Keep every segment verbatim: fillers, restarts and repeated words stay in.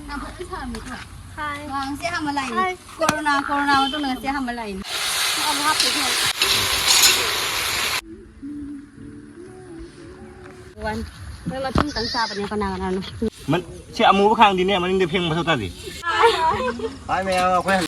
ꯌꯥꯝ ꯐꯖꯅ ꯁꯥꯔꯝꯃꯤꯀꯣ꯫ ꯍꯥꯏ꯫ ꯋꯥꯡꯁꯦ ꯑꯍꯥꯟꯕ ꯂꯥꯛꯏꯅꯦ꯫ ꯍꯥꯏ꯫ ꯀꯣꯔꯣꯅꯥ, ꯀꯣꯔꯣꯅꯥ ꯃꯇꯨꯡꯗ ꯉꯁꯤ ꯑꯍꯥꯟꯕ ꯂꯥꯛꯏꯅꯦ꯫ ꯑꯃꯨꯛ ꯍꯥꯞꯇꯣꯏꯅꯦ꯫ ꯋꯥꯟ꯫ ꯃꯣꯏ ꯃꯇꯨꯡ ꯈꯛꯇꯪ ꯆꯥꯕꯅꯦ ꯀꯅꯥ ꯀꯅꯥꯅꯣ? ꯃꯟ-, ꯁꯤ ꯑꯃꯨꯕ ꯈꯥꯡꯗꯤꯅꯦ, ꯃꯅꯤꯡꯗ ꯐꯦꯡꯕ ꯃꯊꯧ ꯇꯥꯗꯦ꯫ ꯍꯥꯏ ꯃꯌꯥꯝ, ꯑꯩꯈꯣꯏ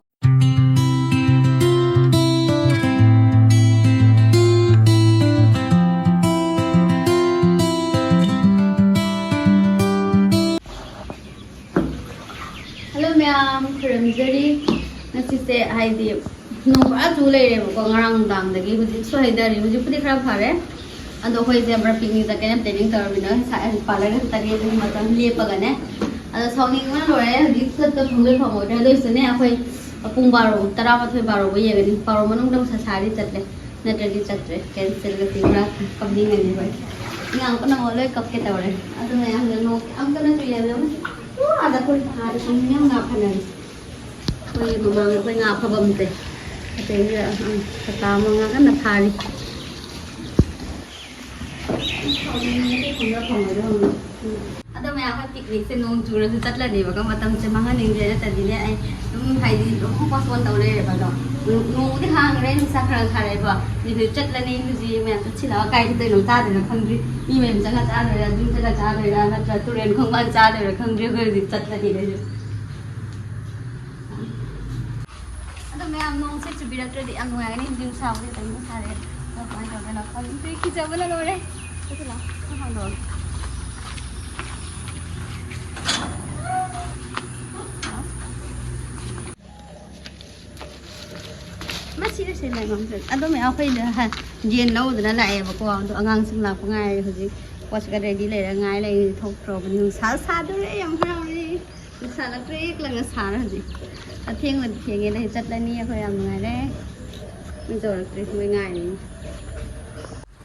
Hello ꯃꯌꯥꯝ, ꯈꯨꯔꯨꯝꯖꯔꯤ꯫ ꯉꯁꯤꯁꯦ ꯍꯥꯏꯗꯤ ꯅꯣꯡ ꯄꯨꯔꯥ ꯆꯨ ꯂꯩꯔꯦꯕꯀꯣ, ꯉꯔꯥꯡ ꯅꯨꯡꯗꯥꯡꯗꯒꯤ ꯍꯧꯖꯤꯛꯁꯨ ꯍꯩꯊꯔꯤ꯫ ꯍꯧꯖꯤꯛꯄꯨꯗꯤ ꯈꯔ ꯐꯔꯦ, ꯑꯗꯣ ꯑꯩꯈꯣꯏꯁꯦ ꯕ꯭ꯔ ꯄꯤꯛꯅꯤꯛ ꯆꯠꯀꯦꯅ planning ꯇꯧꯔꯝꯃꯤꯅ ꯉꯁꯥꯏ ꯄꯥꯔꯂꯔꯗ ꯇꯔꯦꯠ ꯃꯇꯝ ꯂꯦꯞꯄꯒꯅꯦ꯫ ꯑꯗꯣ ꯁꯥꯎꯅꯤꯡꯕꯅ ꯂꯣꯏꯔꯦ, ꯍꯧꯖꯤꯛ ꯆꯠꯄ ꯐꯪꯗꯣꯏ ꯐꯪꯉꯣꯏꯗ꯭ꯔꯥ? ꯑꯗꯨ ꯑꯣꯏꯔꯁꯨꯅꯦ, ꯑꯩꯈꯣꯏ ꯄꯨꯡ ꯕꯥꯔꯣ, ꯇꯔꯥꯃꯥꯊꯣꯏ ꯕꯥꯔꯣꯕꯨ ꯌꯦꯡꯉꯅꯤ꯫ ꯕꯥꯔꯣ ꯃꯅꯨꯡꯗ ꯅꯨꯡꯁꯥ ꯁꯥꯔꯗꯤ ꯆꯠꯂꯦ, ꯅꯠꯇ꯭ꯔꯗꯤ ꯆꯠꯇ꯭ꯔꯦ꯫ Cancel ꯒ ꯁꯤ ꯄꯨꯔꯥ ꯀꯞꯅꯤꯡꯉꯅꯤ ꯑꯩꯈꯣꯏ꯫ ꯑꯉꯥꯡ ꯄꯨꯝꯅꯃꯛ ꯂꯣꯏ ꯀꯞꯀꯦ ꯇꯧꯔꯦ꯫ ꯑꯗꯨ ꯃꯌꯥꯝꯅ ꯅꯣꯛ ꯌꯥꯝ ꯀꯟꯅ ꯆꯨꯏ ꯍꯥꯏꯕꯗꯣ꯫ ꯑꯣ, ꯑꯥꯗ ꯑꯩꯈꯣꯏ ꯑꯥꯗ ꯁꯨꯝ ꯌꯥꯝ ꯉꯥ ꯐꯥꯅꯔꯤ꯫ ꯑꯩꯈꯣꯏ ꯃꯃꯥꯡꯗ ꯑꯩꯈꯣꯏ ꯉꯥ ꯐꯥꯐꯝꯁꯦ꯫ ꯑꯗꯩꯗ, ꯎꯝ, ꯀꯀꯥ ꯑꯃ ꯉꯥ ꯀꯟꯅ ꯐꯥꯔꯤ꯫ ꯑꯗꯣ ꯃꯌꯥꯝ, ꯑꯩꯈꯣꯏ ꯄꯤꯛꯅꯤꯛꯁꯦ ꯅꯣꯡ ꯆꯨꯔꯁꯨ ꯆꯠꯂꯅꯦꯕꯀꯣ, ꯃꯇꯝꯁꯦ ꯃꯥꯡꯍꯟꯅꯤꯡꯗ꯭ꯔꯦ, ꯅꯠꯇ꯭ꯔꯗꯤꯅꯦ ꯑꯩ ꯑꯗꯨꯝ, ꯍꯥꯏꯗꯤ, ꯑꯗꯨꯝ postpone ꯇꯧ ꯂꯩꯔꯦꯕ꯫ ꯑꯗꯣ ꯅꯣꯡ-, ꯅꯣꯡꯕꯨꯗꯤ ꯍꯥꯡꯈ꯭ꯔꯦ, ꯅꯨꯡꯁꯥ ꯈꯔ ꯈꯔ ꯁꯥꯔꯛꯑꯦꯕ꯫ ꯑꯗꯨꯗꯤ ꯆꯠꯂꯅꯤ꯫ ꯍꯧꯖꯤꯛ ꯃꯌꯥꯝ ꯆꯠꯁꯤꯜꯂꯒ ꯀꯥꯏ ꯆꯠꯇꯣꯏꯅꯣ, ꯆꯥꯗꯣꯏꯅꯣ ꯈꯪꯗ꯭ꯔꯤ꯫ ꯃꯤ ꯃꯌꯨꯝ ꯆꯪꯉ ꯆꯥꯗꯣꯏꯔꯥ, ꯑꯗꯨꯝ ꯆꯠꯂ ꯆꯥꯗꯣꯏꯔꯥ, ꯅꯠꯇ꯭ꯔ ꯇꯨꯔꯦꯟ ꯈꯣꯡꯕꯥꯟ ꯆꯥꯗꯣꯏꯔꯥ ꯈꯪꯗ꯭ꯔꯤ꯫ ꯑꯩꯈꯣꯏ ꯍꯧꯖꯤꯛ ꯆꯠꯂꯅꯤ ꯑꯩꯁꯨ꯫ ꯑꯗꯣ ꯃꯌꯥꯝ, ꯅꯣꯡꯁꯦ ꯆꯨꯕꯤꯔꯛꯇ꯭ꯔꯗꯤ ꯌꯥꯝ ꯅꯨꯡꯉꯥꯏꯒꯅꯤ꯫ ꯍꯧꯖꯤꯛ ꯅꯨꯡꯁꯥꯕꯨꯗꯤ ꯑꯗꯨꯝ ꯁꯥꯔꯦ꯫ ꯑꯗꯣ ꯀꯃꯥꯏꯅ ꯇꯧꯗꯣꯏꯅꯣ ꯈꯪꯗꯦ꯫ ꯀꯤꯖꯕꯅ ꯂꯣꯏꯔꯦ꯫ ꯆꯠꯁꯤ ꯂꯥꯛꯑꯣ꯫ ꯈꯔ ꯍꯥꯡꯗꯣꯛꯑꯣ꯫ ꯃꯁꯤꯗ ꯁꯦ ꯂꯩꯃꯝꯁꯦ꯫ ꯑꯗꯣ ꯃꯌꯥꯝ, ꯑꯩꯈꯣꯏꯗ ꯍ-, ꯌꯦꯟ ꯂꯧꯗꯅ ꯂꯥꯛꯑꯦꯕꯀꯣ꯫ ꯑꯗꯣ ꯑꯉꯥꯡꯁꯤꯡ ꯂꯥꯛꯄ ꯉꯥꯏꯔꯦ꯫ ꯍꯧꯖꯤꯛ ꯄꯣꯠꯁꯤꯒ ready ꯂꯩꯔ ꯉꯥꯏ ꯂꯩꯔꯤ꯫ ꯊꯣꯛꯇ꯭ꯔꯣꯕꯅꯤ꯫ ꯅꯨꯡꯁꯥ ꯁꯥꯗꯣꯔꯦ꯫ ꯌꯥꯝ ꯍꯔꯥꯎꯔꯦ꯫ ꯅꯨꯡꯁꯥꯅ ꯄ꯭ꯔꯦꯛ ꯂꯪꯅ ꯁꯥꯔꯦ ꯍꯧꯖꯤꯛ꯫ ꯑꯊꯦꯡꯕꯗꯤ ꯊꯦꯡꯉꯦ꯫ ꯂꯩ ꯆꯠꯂꯅꯤ꯫ ꯑꯩꯈꯣꯏ ꯌꯥꯝ ꯅꯨꯡꯉꯥꯏꯔꯦ꯫ ꯃꯤ ꯇꯧꯔꯛꯇ꯭ꯔꯤ꯫ ꯃꯣꯏ ꯉꯥꯏꯔꯤꯅꯤ꯫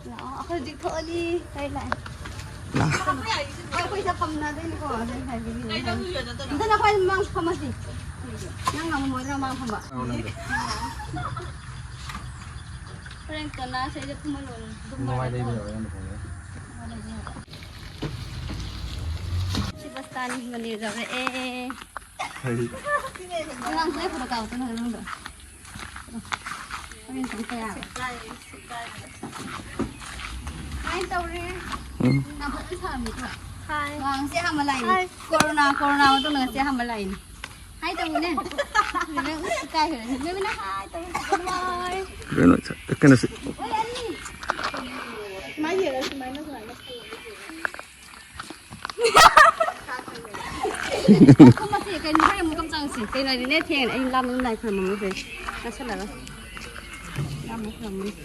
ꯂꯥꯛꯑꯣ, ꯑꯩꯈꯣꯏ ꯍꯧꯖꯤꯛ ꯊꯣꯛꯑꯅꯤ꯫ ꯀꯩ ꯂꯥꯛꯑꯦ? ꯂꯥꯛꯑꯣ꯫ ꯍꯣꯏ, ꯑꯩꯈꯣꯏ ꯁꯤꯗ ꯐꯝꯅꯗꯣꯏꯅꯤꯀꯣ꯫ ꯑꯗꯨꯅ ꯍꯥꯏꯕꯤꯔꯤꯅꯦ꯫ ꯑꯝꯇ ꯅꯈꯣꯏ ꯃꯃꯥꯡ ꯐꯝꯃꯁꯤ꯫ ꯅꯪ ꯉꯝꯃꯣꯏꯗ꯭ꯔꯥ ꯃꯃꯥꯡ ꯐꯝꯕ? ꯍꯣꯔꯦꯟ ꯀꯅꯥ ꯁꯤꯗ ꯐꯝꯍꯜꯂꯣꯅꯦ? ꯑꯗꯨꯝ ꯅꯨꯡꯉꯥꯏ ꯂꯩꯕ ꯌꯥꯎꯋꯦ, ꯌꯥꯝ ꯐꯪꯉꯦ꯫ ꯁꯤ ꯕꯁ ꯁ꯭ꯇꯥꯟ ꯃꯅꯤꯔ ꯌꯧꯔꯛꯑꯦ꯫ ꯑꯉꯥꯡꯁꯦ ꯐꯣꯇꯣ ꯀꯥꯞꯄ ꯆꯠꯅꯈ꯭ꯔꯦ ꯃꯅꯨꯡꯗ꯫ ꯍꯣꯔꯦꯟ ꯆꯪꯉꯛꯄ ꯌꯥꯔꯣꯏ꯫ ꯀꯃꯥꯏꯅ ꯇꯧꯔꯤ? ꯎꯝ꯫ ꯌꯥꯝ ꯐꯖꯅ ꯁꯥꯔꯝꯃꯤꯀꯣ꯫ ꯍꯥꯏ꯫ ꯉꯁꯤ ꯑꯍꯥꯟꯕ ꯂꯥꯛꯏꯅꯤ꯫ ꯍꯥꯏ꯫ ꯀꯣꯔꯣꯅꯥ, ꯀꯣꯔꯣꯅꯥ ꯃꯇꯨꯡꯗ ꯉꯁꯤ ꯑꯍꯥꯟꯕ ꯂꯥꯛꯏꯅꯤ꯫ ꯍꯥꯏ ꯇꯧꯕꯅꯦ꯫ ꯕꯦꯕꯤ ꯏꯀꯥꯏꯈ꯭ꯔꯦ꯫ ꯕꯦꯕꯤꯅ ꯍꯥꯏ ꯇꯧꯕ꯫ ꯀꯩꯅꯣ, ꯀꯩꯅꯣꯁꯦ꯫ ꯍꯣꯏ, ꯑꯅꯤ꯫ ꯁꯨꯃꯥꯏꯅ ꯌꯦꯡꯉꯣ, ꯁꯨꯃꯥꯏꯅ, ꯁꯨꯃꯥꯏꯅ꯫ ꯀꯨꯝꯃꯁꯤ, ꯀꯩꯅꯣ, ꯍꯣꯔꯦꯟ ꯑꯃꯨꯛ ꯀꯝ ꯆꯪꯉꯁꯤ꯫ ꯀꯩꯅꯣ ꯍꯥꯏꯗꯤꯅꯦ, ꯊꯦꯡꯅ ꯑꯩ ꯂꯥꯝꯕ ꯂꯥꯏ ꯈꯨꯔꯨꯝꯃꯝꯃꯁꯦ꯫ ꯆꯥꯁꯤꯜꯂꯒ꯫ ꯂꯥꯝꯕ ꯈꯨꯔꯨꯝꯃꯝꯃꯁꯤ꯫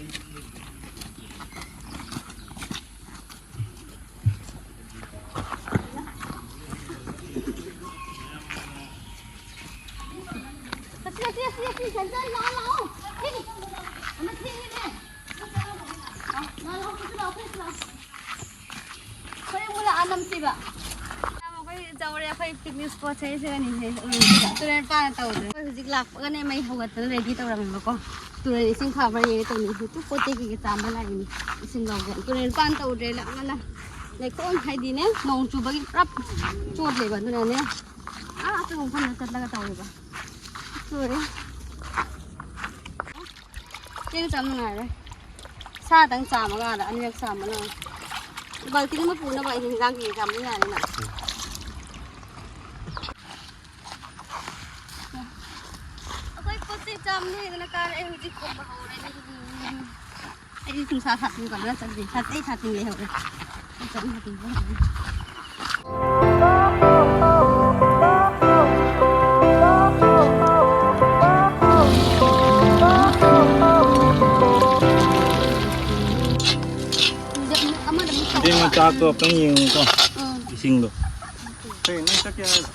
ꯆꯠꯁꯤ, ꯆꯠꯁꯤ, ꯆꯠꯁꯤ, ꯆꯠꯁꯤ, ꯆꯠꯁꯤ, ꯂꯥꯛꯑꯣ, ꯂꯥꯛꯑꯣ꯫ ꯊꯦꯡꯉꯦ, ꯊꯦꯡꯉꯦ꯫ ꯂꯥꯛꯑꯣ, ꯂꯥꯛꯑꯣ, ꯆꯠꯁꯤ, ꯂꯥꯛꯑꯣ, ꯆꯠꯁꯤ, ꯂꯥꯛꯑꯣ꯫ ꯍꯣꯔꯦꯟ ꯑꯃꯨꯛ ꯂꯥꯛꯑ ꯅꯝꯁꯤꯕ꯫ ꯑꯩꯈꯣꯏ ꯌꯧꯔꯦ, ꯑꯩꯈꯣꯏ picnic spotꯁꯦ ꯁꯤꯗꯅꯤꯁꯦ, ꯎꯔꯨꯝꯁꯤꯗ꯫ ꯇꯨꯔꯦꯜ ꯃꯄꯥꯟꯗ ꯇꯧꯗꯣꯏ꯫ ꯑꯩꯈꯣꯏ ꯍꯧꯖꯤꯛ ꯂꯥꯛꯄꯒꯅꯦ ꯃꯩ ꯍꯧꯒꯠꯇꯅ ready ꯇꯧꯔꯝꯃꯦꯕꯀꯣ꯫ ꯇꯨꯔꯦꯜ ꯏꯁꯤꯡ ꯐꯥꯕ꯭ꯔꯥ ꯌꯦꯡꯒꯦ ꯇꯧꯅꯤ꯫ ꯍꯧꯖꯤꯛꯇꯨ ꯄꯣꯠ ꯆꯩ ꯀꯩꯀꯩ ꯆꯥꯝꯕ ꯂꯥꯛꯏꯅꯤ꯫ ꯏꯁꯤꯡ ꯂꯧꯒꯦ꯫ ꯇꯨꯔꯦꯜ ꯃꯄꯥꯟ ꯇꯧꯗ꯭ꯔꯦ, ꯂꯥꯛꯑꯒꯅ ꯂꯩꯈꯣꯝ ꯍꯥꯏꯗꯤꯅꯦ, ꯅꯣꯡ ꯆꯨꯕꯒꯤ ꯄꯨꯔꯥ ꯆꯣꯠꯂꯦꯕ꯫ ꯑꯗꯨꯅꯅꯦ ꯑꯥ ꯑꯆꯧꯕ ꯃꯐꯝꯗ ꯆꯠꯂꯒ ꯇꯧꯋꯦꯕ꯫ ꯂꯣꯏꯔꯦ꯫ ꯆꯦꯡ ꯆꯥꯝ ꯅꯨꯡꯉꯥꯏꯔꯦ꯫ ꯁꯥꯗꯪ ꯆꯥꯝꯃꯒ ꯑꯥꯗ ꯑꯅꯤꯔꯛ ꯆꯥꯝꯕ ꯂꯣꯏꯔꯦ꯫ ꯕꯥꯜꯇꯤꯟ ꯑꯃ ꯄꯨꯅꯕ ꯑꯩꯗꯤ ꯍꯤꯟꯖꯥꯡ ꯀꯩꯀꯩ ꯆꯥꯝꯕ ꯌꯥꯅꯤꯅ꯫ ꯑꯩꯈꯣꯏ ꯄꯣꯠ ꯆꯩ ꯆꯥꯝ ꯂꯣꯏꯗꯅ ꯀꯥꯔꯛꯑꯦ, ꯍꯧꯖꯤꯛ ꯈꯣꯝꯕ ꯍꯧꯔꯅꯤ꯫ ꯑꯩꯗꯤ ꯅꯨꯡꯁꯥ ꯁꯥꯇꯤꯟ ꯀꯣꯟꯅ ꯆꯠꯂꯤ꯫ ꯁꯥꯇꯩ ꯁꯥꯇꯤꯟ ꯂꯩꯍꯧꯔꯦ꯫ ꯑꯩ ꯆꯠꯂꯤ ꯁꯥꯇꯤꯟ ꯄꯨꯔꯒ꯫ ꯑꯃꯗ ꯑꯃꯨꯛ ꯇꯧ꯫ ꯏꯕꯦꯝꯃ, ꯆꯥꯛꯇꯣ ꯑꯝꯇꯪ ꯌꯦꯡꯉꯨꯀꯣ꯫ ꯎꯝ꯫ ꯏꯁꯤꯡꯗꯣ꯫ ꯀꯩ ꯅꯪ ꯆꯠꯀꯦ ꯍꯥꯏꯔꯣ?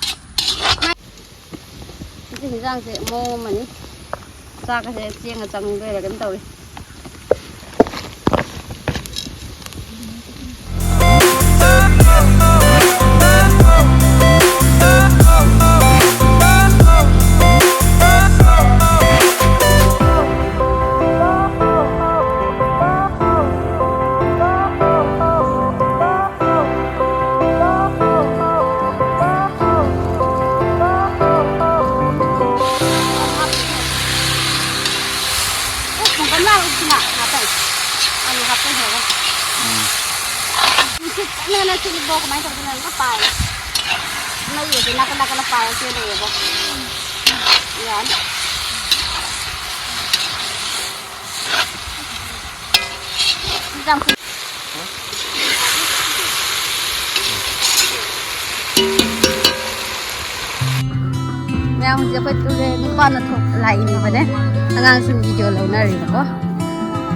ꯉꯁꯤ ꯍꯤꯟꯖꯥꯡꯁꯦ ꯃꯑꯣꯡ ꯑꯃꯅꯤ꯫ ꯆꯥꯛꯀꯁꯦ ꯆꯦꯡꯒ ꯆꯪꯗꯣꯏꯔꯥ ꯀꯩꯅꯣꯝ ꯇꯧꯔꯤ꯫ ꯅꯪ ꯁꯤꯗꯤ ꯕ꯭ꯂꯣꯛ ꯀꯃꯥꯏꯅ ꯇꯧꯗꯣꯏꯅꯣ? ꯑꯝꯇ ꯄꯥꯏꯌꯨ꯫ ꯃꯩꯒꯁꯦ ꯅꯥꯀꯟ ꯅꯥꯀꯟꯗ ꯄꯥꯏꯔ ꯆꯦꯜꯂꯛꯑꯦꯕ꯫ ꯌꯥꯅꯤ꯫ ꯌꯥꯝ ꯀꯨꯏ- ꯃꯌꯥꯝ ꯍꯧꯖꯤꯛ ꯑꯩꯈꯣꯏ ꯇꯨꯔꯦ ꯅꯨꯄꯥꯅ ꯊꯣꯛ ꯂꯥꯛꯏꯕꯅꯦ꯫ ꯑꯉꯥꯡꯁꯤꯡ ꯚꯤꯗꯤꯑꯣ ꯂꯧꯅꯔꯤꯕꯀꯣ꯫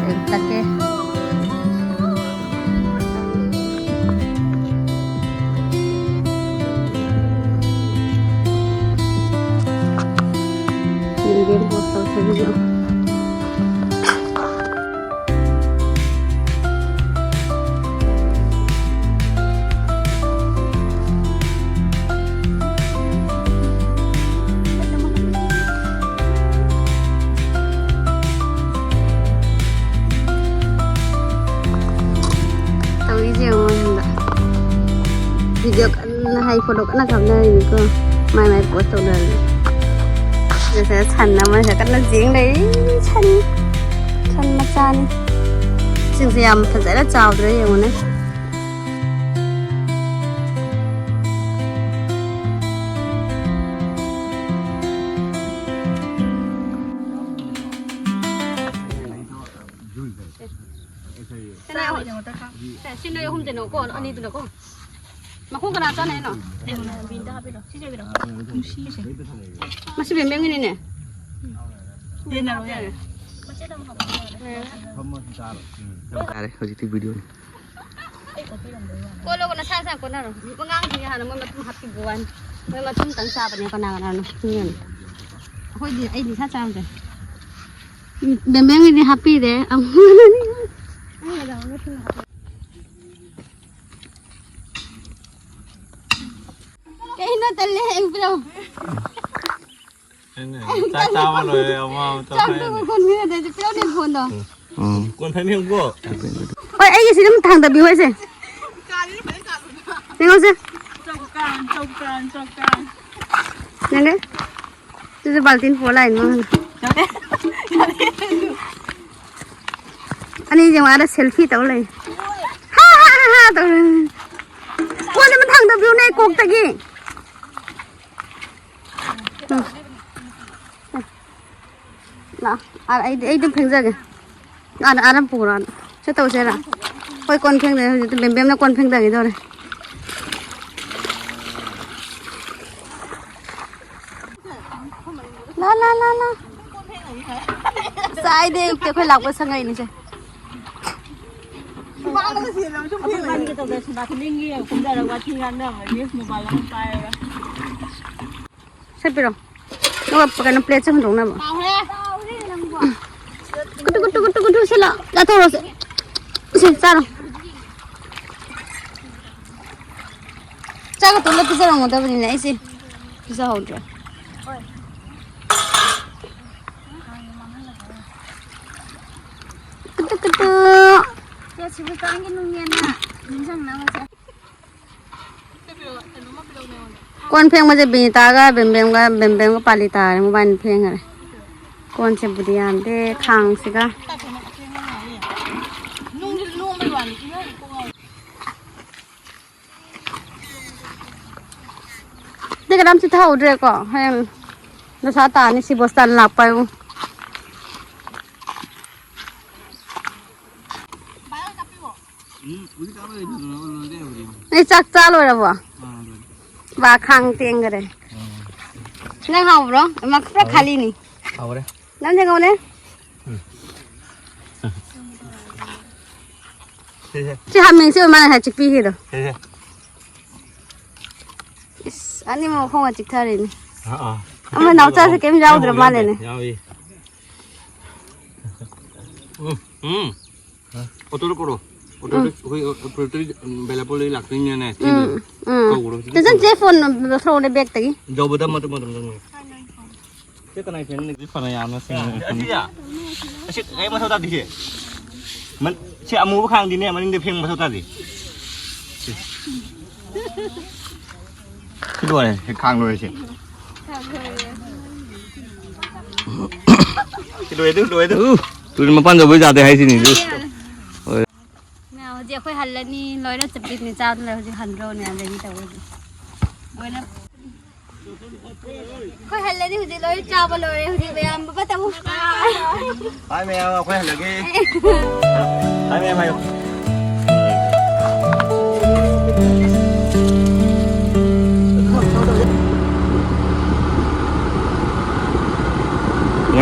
ꯑꯩ ꯆꯠꯀꯦ꯫ ꯌꯦꯡꯒꯦ ꯄꯣꯁ ꯇꯧꯁꯦ ꯚꯤꯗꯤꯑꯣ꯫ ꯇꯧꯔꯤꯁꯦ ꯌꯦꯡꯉꯣ ꯍꯟꯗꯛ꯫ ꯚꯤꯗꯤꯑꯣ ꯀꯟꯅ ꯍꯥꯏ ꯐꯣꯇꯣ ꯀꯟꯅ ꯀꯥꯞꯅꯔꯤꯅꯤꯀꯣ꯫ ꯃꯥꯏ ꯃꯥꯏ ꯄꯣꯁ ꯇꯧꯅꯔꯤ꯫ ꯉꯁꯥꯏ ꯁꯟ ꯑꯃꯁꯦ ꯀꯟꯅ ꯆꯦꯡ ꯂꯩꯔꯤ꯫ ꯁꯟ, ꯁꯟ ꯃꯆꯥꯅꯤ꯫ ꯁꯤꯡꯁꯦ ꯌꯥꯝ ꯐꯖꯅ ꯆꯥꯎꯗ꯭ꯔꯥ ꯌꯦꯡꯉꯨꯅꯦ꯫ ꯁꯤ ꯅꯣꯏ ꯑꯍꯨꯝꯗꯅꯣꯀꯣ, ꯑꯅꯤꯗꯨꯅꯀꯣ꯫ ꯃꯈꯣꯡ ꯀꯅꯥ ꯆꯥꯅ ꯍꯥꯏꯅꯣ? ꯃꯁꯤ ꯕꯦꯝꯕꯦꯝꯒꯤꯅꯤꯅꯦ꯫ ꯌꯥꯔꯦ, ꯍꯧꯖꯤꯛꯇꯤ ꯚꯤꯗꯤꯑꯣꯅꯤ꯫ ꯀꯣꯠꯂꯣ, ꯅꯁꯥ ꯅꯁꯥ ꯀꯣꯠꯅꯔꯣ꯫ ꯑꯉꯥꯡꯁꯤꯡꯁꯦ ꯍꯥꯟꯅ ꯃꯣꯏ ꯃꯇꯨꯝ ꯍꯥꯞꯄꯤꯕ ꯋꯥꯅꯤ꯫ ꯃꯣꯏ ꯃꯇꯨꯝꯇꯪ ꯆꯥꯕꯅꯦ ꯀꯅꯥ ꯀꯅꯥꯅꯣ꯫ ꯑꯩꯈꯣꯏꯗꯤ, ꯑꯩꯗꯤ ꯏꯁꯥ ꯆꯥꯕꯁꯦ꯫ ꯕꯦꯝꯕꯦꯝꯒꯤꯗꯤ ꯍꯥꯞꯄꯤꯔꯦ꯫ ꯑꯃꯨꯛ ꯀꯩꯅꯣ ꯇꯜꯂꯦ, ꯑꯩ ꯄꯤꯔꯛꯎ꯫ ꯑꯩꯅ ꯆꯥꯛ ꯆꯥꯕ ꯂꯣꯏꯔꯦ, ꯑꯃ ꯑꯃ ꯆꯥꯛꯇꯨ ꯇꯧꯈꯥꯏꯔꯅꯤ꯫ ꯀꯣꯟ ꯃꯤꯅꯗꯁꯨ ꯄꯤꯔꯛꯎꯅꯦ ꯐꯣꯟꯗꯣ꯫ ꯎꯝ꯫ ꯀꯣꯟ ꯐꯦꯡꯕꯤꯌꯨꯀꯣ꯫ ꯍꯣꯏ, ꯑꯩꯒꯤꯁꯤ ꯑꯗꯨꯝ ꯊꯥꯡꯗꯕꯤꯌꯨ ꯍꯥꯏꯁꯦ꯫ ꯌꯦꯡꯉꯣꯁꯦ꯫ ꯆꯧꯀꯥꯟ, ꯆꯧꯀꯥꯟ, ꯆꯧꯀꯥꯟ꯫ ꯌꯦꯡꯉꯦ꯫ ꯁꯤꯁꯨ ꯕꯥꯜꯇꯤꯟ ꯄꯨꯔ ꯂꯥꯛꯏꯅꯤ ꯃꯥꯅ꯫ ꯑꯅꯤꯁꯦ ꯃꯥꯗ ꯁꯦꯜꯐꯤ ꯇꯧ ꯂꯩ꯫ ꯍꯥ, ꯍꯥ, ꯍꯥ, ꯍꯥ ꯇꯧ ꯂꯩ꯫ ꯕ꯭ꯂꯨꯅꯦ ꯀꯣꯛꯇꯒꯤ꯫ ꯎꯝ꯫ ꯂꯥ, ꯑꯥ, ꯑꯩꯗꯤ, ꯑꯩ ꯑꯗꯨꯝ ꯐꯦꯡꯖꯒꯦ꯫ ꯑꯥꯗ, ꯑꯥꯗ ꯄꯨꯔꯣ, ꯑꯥꯗ꯫ ꯁꯤ ꯇꯧꯁꯦꯔꯥ? ꯍꯣꯏ, ꯀꯣꯟ ꯐꯦꯡꯗꯣꯏꯅꯦ ꯍꯧꯖꯤꯛꯇꯤ꯫ ꯕꯦꯝꯕꯦꯝꯅ ꯀꯣꯟ ꯐꯦꯡꯊꯈꯤꯗꯧꯔꯦ꯫ ꯂꯥ, ꯂꯥ, ꯂꯥ, ꯂꯥ꯫ ꯉꯁꯥꯏꯗꯩ ꯑꯌꯨꯛꯇꯤ ꯑꯩꯈꯣꯏ ꯂꯥꯛꯄ ꯁꯪꯉꯛꯏꯅꯤꯁꯦ꯫ ꯑꯩꯈꯣꯏ ꯏꯕꯥꯅꯤꯒꯤ ꯇꯧꯗꯅ ꯁꯤꯕꯥ ꯈꯨꯗꯤꯡꯒꯤ ꯀꯨꯝꯊꯔꯒ ꯋꯥꯊꯤ ꯉꯥꯡꯅꯕꯒꯤ ꯃꯣꯕꯥꯏꯜ ꯑꯃ ꯄꯥꯏꯔꯒ꯫ ꯁꯠꯄꯤꯔꯣ꯫ ꯑꯗꯨꯒ ꯀꯩꯅꯣ, ꯄ꯭ꯂꯦꯠꯁꯦ ꯍꯨꯟꯗꯣꯛꯅꯕ꯫ ꯀꯥꯎꯔꯦ꯫ ꯀꯨꯇꯨ, ꯀꯨꯇꯨ, ꯀꯨꯇꯨ, ꯀꯨꯇꯨ, ꯁꯤꯜꯂꯣ꯫ ꯆꯥꯊꯣꯛꯑꯁꯦ꯫ ꯁꯤ, ꯆꯥꯔꯣ꯫ ꯆꯥꯛ ꯇꯣꯠꯂ ꯄꯤꯖꯔꯝꯒꯗꯕꯅꯤꯅꯦ, ꯑꯩꯁꯦ ꯄꯤꯖꯍꯧꯗ꯭ꯔꯦ꯫ ꯀꯨꯇꯨ, ꯀꯨꯇꯨ꯫ ꯁꯦ, ꯁꯤꯕꯨ ꯆꯥꯡꯒꯤ ꯅꯨꯡꯉꯦꯟꯅ ꯅꯤꯡꯁꯤꯡꯅꯕꯁꯦ꯫ ꯀꯣꯟ ꯐꯦꯡꯕꯁꯦ ꯕꯤꯅꯤꯇꯥꯒ ꯕꯦꯝꯕꯦꯝꯒ, ꯕꯦꯝꯕꯦꯝꯒ ꯄꯥꯂꯤ ꯇꯥꯔꯦ, ꯃꯕꯥꯅꯤ ꯐꯦꯡꯈꯔꯦ꯫ ꯀꯣꯟꯁꯤꯕꯨꯗꯤ ꯌꯥꯝꯗꯦ, ꯈꯥꯡꯁꯤꯒ꯫ ꯅꯨꯡꯗꯤ ꯂꯣꯡꯕꯩ ꯋꯥꯅꯤ, ꯏꯃꯥꯏ ꯀꯣꯛ ꯉꯥꯎꯋꯦ꯫ ꯑꯇꯩ ꯀꯅꯥꯝ ꯆꯤꯠꯊꯍꯧꯗ꯭ꯔꯦꯀꯣ, ꯍꯌꯦꯡ ꯗꯁꯥ ꯇꯥꯅꯤ ꯁꯤ ꯕꯣꯁꯇꯥꯟ ꯂꯥꯛꯄ ꯍꯥꯏꯕꯨ꯫ ꯎꯝ, ꯍꯧꯖꯤꯛ ꯀꯥꯞꯄ ꯂꯩꯇꯗꯅ ꯂꯣꯏꯔꯦ ꯍꯧꯖꯤꯛ꯫ ꯅꯣꯏ ꯆꯥꯛ ꯆꯥ ꯂꯣꯏꯔꯕꯣ? ꯑꯥ, ꯂꯣꯏꯔꯦ꯫ ꯕꯥ, ꯈꯥꯡ ꯇꯦꯡꯈꯔꯦ꯫ ꯑꯥ꯫ ꯅꯪ ꯍꯥꯎꯕ꯭ꯔꯣ? ꯑꯃ ꯈꯔ ꯍꯥꯎꯔꯦ꯫ ꯈꯥꯂꯤꯅꯤ꯫ ꯍꯥꯎꯔꯦ꯫ ꯅꯪ ꯊꯦꯡꯉꯧꯅꯦ꯫ ꯎꯝ꯫ ꯁꯦ, ꯁꯦ꯫ ꯁꯤ ꯍꯥꯃꯦꯡꯁꯦ ꯑꯣꯏ ꯃꯥꯜꯂꯦ ꯉꯁꯥꯏ ꯆꯤꯛꯄꯤꯈꯤꯗꯣ꯫ ꯁꯦ, ꯁꯦ꯫ ꯏꯁ, ꯑꯅꯤꯃꯛ ꯃꯈꯣꯡꯒ ꯆꯤꯛꯊꯔꯦꯅꯦ꯫ ꯑꯥ, ꯑꯥ꯫ ꯑꯃ ꯅꯥꯎꯆꯥꯁꯦ ꯀꯩꯝ ꯌꯥꯎꯗ꯭ꯔ ꯌꯥꯎꯗꯦ, ꯃꯥꯜꯂꯦꯅꯦ꯫ ꯌꯥꯎꯏ꯫ ꯎꯝ, ꯎꯝ꯫ ꯑꯣꯇꯣꯗ ꯄꯨꯔꯛꯑꯣ꯫ ꯑꯣꯇꯣꯗ ꯎꯝ꯫ ꯑꯩꯈꯣꯏ ꯑꯣꯄꯔꯦꯇꯔ, ꯎꯝ, ꯕꯦꯂꯥꯄꯨꯔꯗꯒꯤ ꯂꯥꯛꯇꯣꯏꯅꯤꯅꯅꯦ, ꯊꯤꯟꯗꯣꯏꯅꯦ꯫ ꯎꯝ, ꯎꯝ꯫ ꯀꯧꯔꯣ, ꯍꯧꯖꯤꯛ ꯆꯟꯆꯟ, ꯀꯧꯔꯣ꯫ ꯆꯦ ꯐꯣꯟ ꯂꯧꯊꯣꯔꯛꯑꯣꯅꯦ ꯕꯦꯛꯇꯒꯤ꯫ ꯌꯧꯕꯗ ꯃꯇꯨꯝ ꯃꯇꯨꯝ ꯆꯪꯉꯣ꯫ ꯁꯤ ꯀꯅꯥꯏ ꯐꯦꯟꯅꯣ? ꯁꯤ ꯐꯅ ꯌꯥꯝꯅ ꯁꯦꯡꯅ ꯑꯁꯤꯁꯦ? ꯑꯁꯤ ꯀꯩꯝ ꯃꯊꯧ ꯇꯥꯗꯦ ꯁꯤ꯫ ꯃꯟ-, ꯁꯤ ꯑꯃꯨꯕ ꯈꯥꯡꯗꯤꯅꯦ, ꯃꯅꯤꯡꯗ ꯐꯦꯡꯕ ꯃꯊꯧ ꯇꯥꯗꯦ꯫ ꯁꯤ꯫ ꯁꯤ ꯂꯣꯏꯔꯦ, ꯁꯤ ꯈꯥꯡ ꯂꯣꯏꯔꯦ ꯁꯤ꯫ ꯁꯤ ꯂꯣꯏꯔꯦ, ꯑꯗꯨ ꯂꯣꯏꯔꯦ, ꯑꯗꯨ꯫ ꯎ, ꯇꯨꯔꯦꯜ ꯃꯄꯥꯟ ꯌꯧꯕꯩ ꯌꯥꯗꯦ ꯍꯥꯏꯁꯤꯅꯤ, ꯑꯗꯨ꯫ ꯂꯣꯏꯔꯦ꯫ ꯍꯧꯖꯤꯛ ꯑꯩꯈꯣꯏ ꯍꯜꯂꯅꯤ, ꯂꯣꯏꯅ ꯆꯠꯄꯤꯅꯤ, ꯆꯥꯗ ꯂꯩ꯫ ꯍꯧꯖꯤꯛ ꯍꯟꯗ꯭ꯔꯣꯅꯦ, ꯑꯗꯒꯤ ꯇꯧꯔꯁꯤ꯫ ꯂꯣꯏꯅ ꯑꯩꯈꯣꯏ ꯍꯜꯂꯅꯤ, ꯍꯧꯖꯤꯛ ꯂꯣꯏ ꯆꯥꯕ ꯂꯣꯏꯔꯦ꯫ ꯍꯧꯖꯤꯛ ꯃꯌꯥꯝ ꯕꯕꯥ ꯇꯧ꯫ ꯍꯥꯏ ꯃꯌꯥꯝ, ꯑꯩꯈꯣꯏ ꯍꯜꯂꯒꯦ꯫ ꯍꯥꯏ ꯃꯌꯥꯝ ꯍꯥꯏꯌꯨ꯫